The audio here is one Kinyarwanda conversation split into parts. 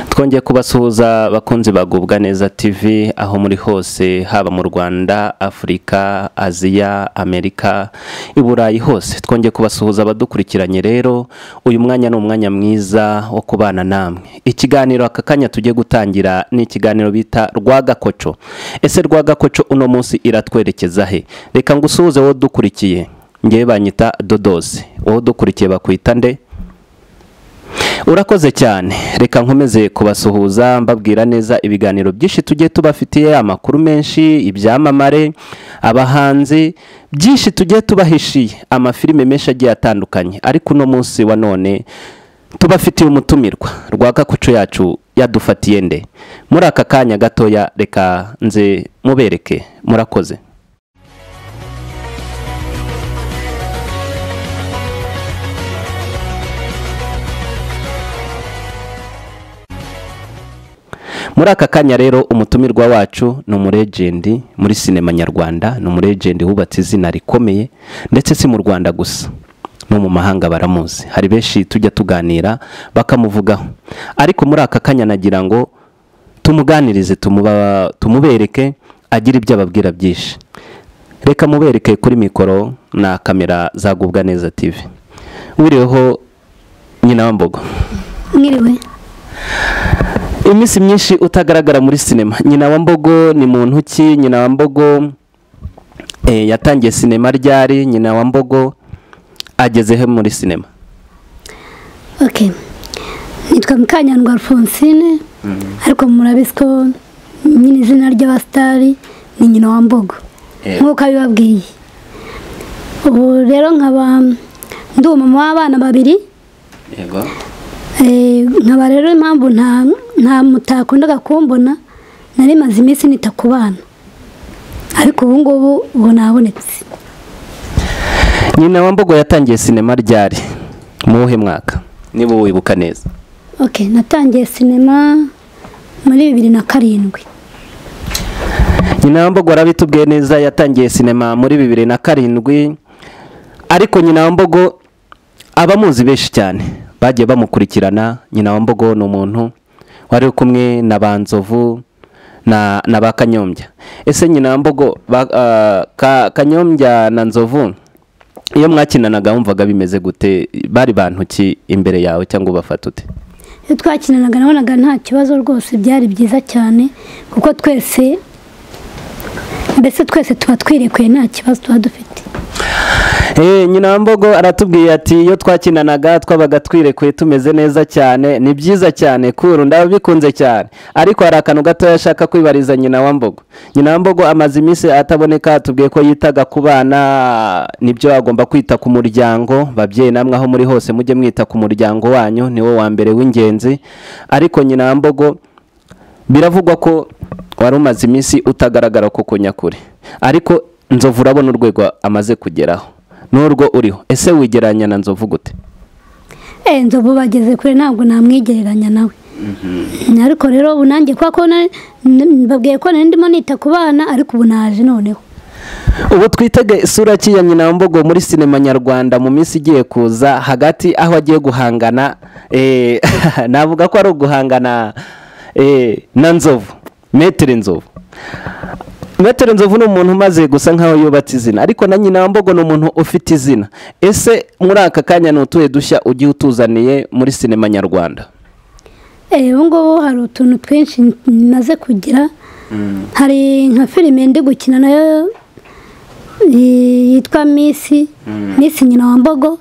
Twongeye kubasuhuza bakunzi bagubwa neza TV aho muri hose, haba mu Rwanda, Afurika, Aziya, Amerika, i Burayi hose. Twongeye kubasuhuza abadukurikiranye. Rero uyu mwanya ni umwanya mwiza wo kubana namwe. Ikiganiro aka kanya tugiye gutangira ni ikiganiro bita Rwagakoco. Ese Rwagakoco uno munsi iratwerekeza he? Reka ngusuhuze wowe dukurikiye. Ngewe banyita Dodozi, wowe dukurikiye bakwita nde? Urakoze cyane. Reka nkomeze kubasuhuza mbabwira neza ibiganiro byinshi tugiye tubafitiye, amakuru menshi, ibyamamare, abahanzi, byinshi tugiye tubahishiye, amafilime menshi agiye atandukanye. Ariko uno munsi wa none tubafitiye umutumirwa. Rwagakoco yacu yadufatiye nde? Muri aka kanya gatoya reka nze mubereke. Murakoze. Muri aka kanya rero umutumirwa wacu ni umuregendi muri sinema nyarwanda, ni umuregendi wubatse izina rikomeye, ndetse si mu Rwanda gusa, no mu mahanga baramuzi. Hari benshi tujya tuganira bakamuvugaho, ariko muri aka kanya nagira ngo tumuganirize, tumubereke agira ibyo ababwira byinshi. Reka mubereke kuri mikoro na kamera zagubwa neza TV. Wiriweho nyina wa Mbogo? Mwiriwe. Iminsi myinshi utagaragara muri sinema. Nyina wa Mbogo ni muntu ki? Nyina wa Mbogo yatangiye sinema ryari? Nyina wa Mbogo ageze he muri sinema? Okay. Nitwa Mukanyandwa Alphonsine, ariko murabizi ko nyine izina ry'abastari ni Nyina wa Mbogo. Nkuko abibabwiye. Ubu rero nkaba ndi umama w'abana babiri. Yego. Nkaba rero impamvu nta mutakundaga kumbona, nari maze iminsi nita ku bana, ariko ubu ngubu ubu nabonetse. Nyina wa Mbogo yatangiye sinema ryari? Muhe mwaka niba wibuka neza? Okay, natangiye sinema muri 2007. Nyina wa Mbogo arabitubwiye neza, yatangiye sinema muri 2007. Ariko Nyina wa Mbogo abamuzi benshi cyane bagiye bamukurikirana. Nyina wa Mbogo ni umuntu wari kumwe na Banzovu na ba Kanyombya. Ese Nyina wa Mbogo Kanyombya na Nzovu iyo mwakinanaga wumvaga bimeze gute? Bari bantu ki imbere yawe cyangwa ubafata ute? Iyo twakinanaga nabonaga nta kibazo rwose, byari byiza cyane kuko twese mbese twese tuba twirekuye, nta kibazo tuba dufite. Nyina wa Mbogo aratubwiye ati iyo twakinanaga twabaga twirekuye tumeze neza cyane, ni byiza cyane kuru ndabikunze cyane. Ariko hari akantu gatoya ashaka kwibariza Nyina wa Mbogo. Nyina wa Mbogo amaze iminsi ataboneka, tubwiye ko yitaga ku bana, nibyo agomba kwita ku muryango. Babyeyi namwe aho muri hose mujye mwita ku muryango wanyu, niwo wa mbere w'ingenzi. Ariko Nyina wa Mbogo biravugwa ko wari umaze iminsi utagaragara koko nyakuri, ariko Nzovu urabona urwego amaze kugeraho n'urwo uriho. Ese wigereranya na Nzovu gute? Nzovu bageze kure, ntabwo namwigereranya nawe. Ariko rero ubu nanjye kwa ko mbabwiye ko ndimo nita ku bana, ariko ubu naje noneho. Ubu twitege isura ki ya Nyina wa Mbogo muri sinema nyarwanda mu minsi igiye kuza, hagati aho agiye guhangana navuga ko ari uguhangana na Nzovu, Maître Nzovu. Maître Nzovu ni umuntu umaze gusa nkaho yubatse izina, ariko na Nyina wa Mbogo ni umuntu ufite izina. Ese muri aka kanya ni utuye dushya ugiye utuzaniye muri sinema nyarwanda? Ubu ngubu hari utuntu twinshi maze kugira. Hari nka filime ndi gukina nayo yitwa Misi, Misi Nyina wa Mbogo,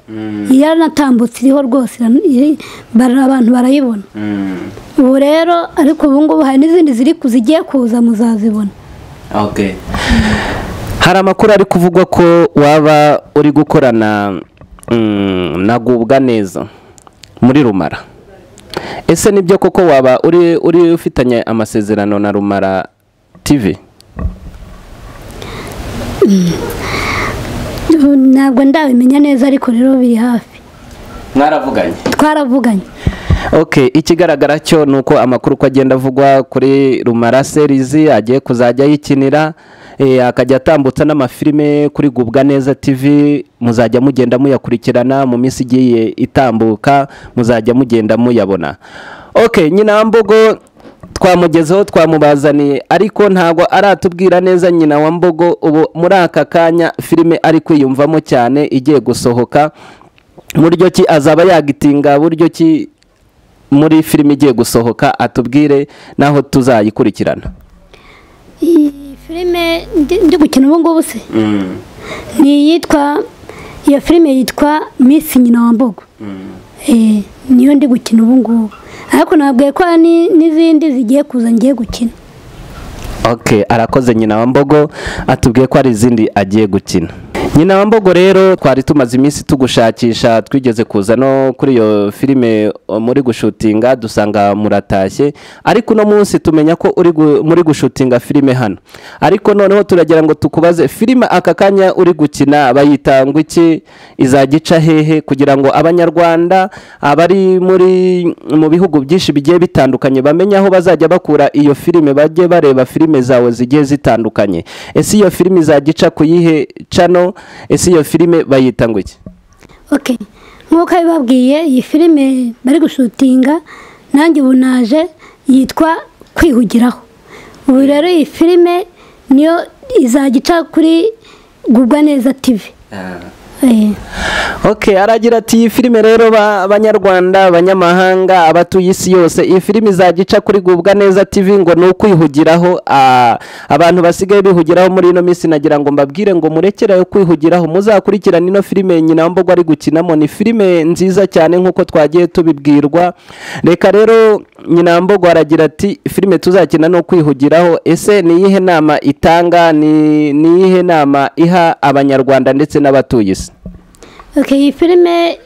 yaranatambutse iriho rwose, abantu barayibona. Ubu rero ariko ubu ngubu hari n'izindi ziri kuzigiye kuza muzazibona. Okay. Hari amakuru ari kuvugwa ko waba uri gukorana na Gubwa neza muri Rumara. Ese nibyo koko waba uri ufitanye amasezerano na Rumara TV? Ntabwo ndabimenya neza, ariko rero biri hafi. Mwaravuganye? Twaravuganye. Okay, ikigaragara cyo nuko amakuru ko agenda avugwa kuri Rumara series agiye kuzajya yikinira, akajya atambutsa n'amafilime kuri Gubwa Neza TV, muzajya mugenda muyakurikirana mu minsi igiye itambuka, muzajya mugenda muyabona. Okay, Nyina wa Mbogo twamugezeho, twamubazaniye, ariko ntabwo aratubwira neza Nyina wa Mbogo ubu muri aka kanya filime ari kwiyumvamo cyane igiye gusohoka, buryo ki azaba yagitinga, buryo ki muri filime igiye gusohoka, atubwire naho tuzayikurikirana. Iyi filime ndi gukina ubu ngubu se ni iyitwa, iyo filime yitwa Miss Nyina wa Mbogo. Niyo ndi gukina ubu ngubu, ariko nabwiye ko n'izindi zigiye kuza ngiye gukina. Okay, arakoze Nyina wa Mbogo, atubwiye ko ari izindi agiye gukina. Nyina wa Mbogo rero twari tumaze iminsi tugushakisha, twigeze kuza no kuri iyo filime muri gushutinga dusanga muratashye, ariko uno munsi tumenya ko uri muri gushutinga filime hano. Ariko noneho turagira ngo tukubaze, filime aka kanya uri gukina bayita ngo iki, izajya ica hehe, kugira ngo Abanyarwanda abari muri mu bihugu byinshi bigiye bitandukanye bamenye aho bazajya bakura iyo filime, bajye bareba filime zawe zigiye zitandukanye. Ese iyo filime izajya ica ku yihe channel? Ese iyo filime bayita ngo iki? Okay, nk'uko abibabwiye, iyi filime bari gushutinga nanjye ubu naje yitwa Kwihugiraho. Ubu rero iyi filime niyo izajya ica kuri Gubwa Neza TV. Okay, aragira ati iyi filime rero Abanyarwanda, abanyamahanga, abatuye isi yose, iyi filime izajya ica kuri Gubwa Neza TV ngo ni ukwihugiraho. Abantu basigaye bihugiraho muri ino minsi, nagira ngo mbabwire ngo murekerayo kwihugiraho, muzakurikirana ino filime Nyina wa Mbogo ari gukinamo. Ni filime nziza cyane nk'uko twagiye tubibwirwa. Reka rero Nyina wa Mbogo aragira ati filime tuzakina no kwihugiraho. Ese ni iyihe nama itanga, ni iyihe nama iha Abanyarwanda ndetse n'abatuye isi? Okay, iyi filime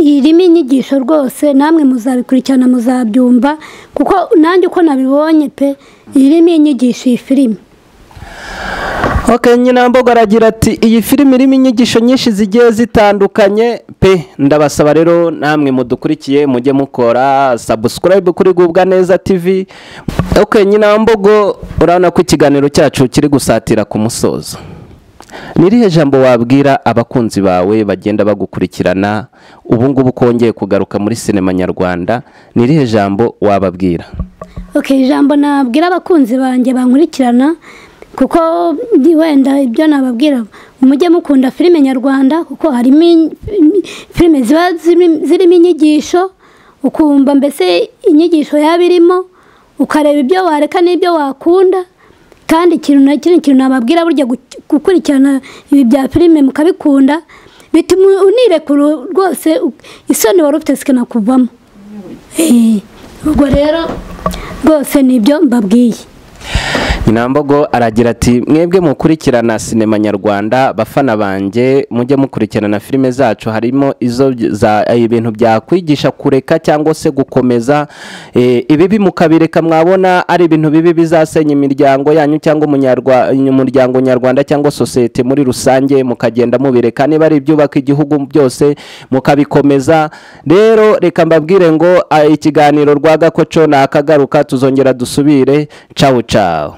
irimo inyigisho rwose, namwe muzabikurikirana muzabyumva, kuko nanjye uko nabibonye pe irimo inyigisho iyi filime. Okay, Nyina wa Mbogo aragira ati iyi filime irimo inyigisho nyinshi zigiye zitandukanye pe. Ndabasaba rero namwe mudukurikiye mujye mukora subscribe kuri Gubwa Neza TV. Okay, Nyina wa Mbogo, urabona ko ikiganiro cyacu kiri gusatira ku musozo. Ni irihe jambo wabwira abakunzi bawe bagenda bagukurikirana ubu ngubu kongeye kugaruka muri sinema nyarwanda? Ni irihe jambo wababwira? Okay, ijambo nabwira abakunzi banjye bankurikirana, kuko wenda ibyo nababwira, mujye mukunda filime nyarwanda, kuko harimo filime ziba zirimo inyigisho, ukumva mbese inyigisho yabirimo, ukareba ibyo wareka n'ibyo wakunda. Kandi ikintu na kintu nababwira, burya gukurikirana ibi bya filime mukabikunda bituma unirekura rwose, isoni wari ufite zikanakuvamo. Ubwo rero rwose nibyo mbabwiye. Nyina wa Mbogo aragira ati mwebwe mukurikirana sinema nyarwanda, bafana banjye, mujye mukurikirana filime zacu, harimo izo za ibintu byakwigisha kureka cyangwa se gukomeza ibibi mukabireka, mwabona ari ibintu bibi bizasenya imiryango yanyu cyangwa umuryango nyarwanda cyangwa sosiyete muri rusange, mukagenda mubireka. Niba ari ibyubaka igihugu byose mukabikomeza. Rero reka mbabwire ngo ikiganiro Rwagakoco nakagaruka, tuzongera dusubire. Ciao ciao.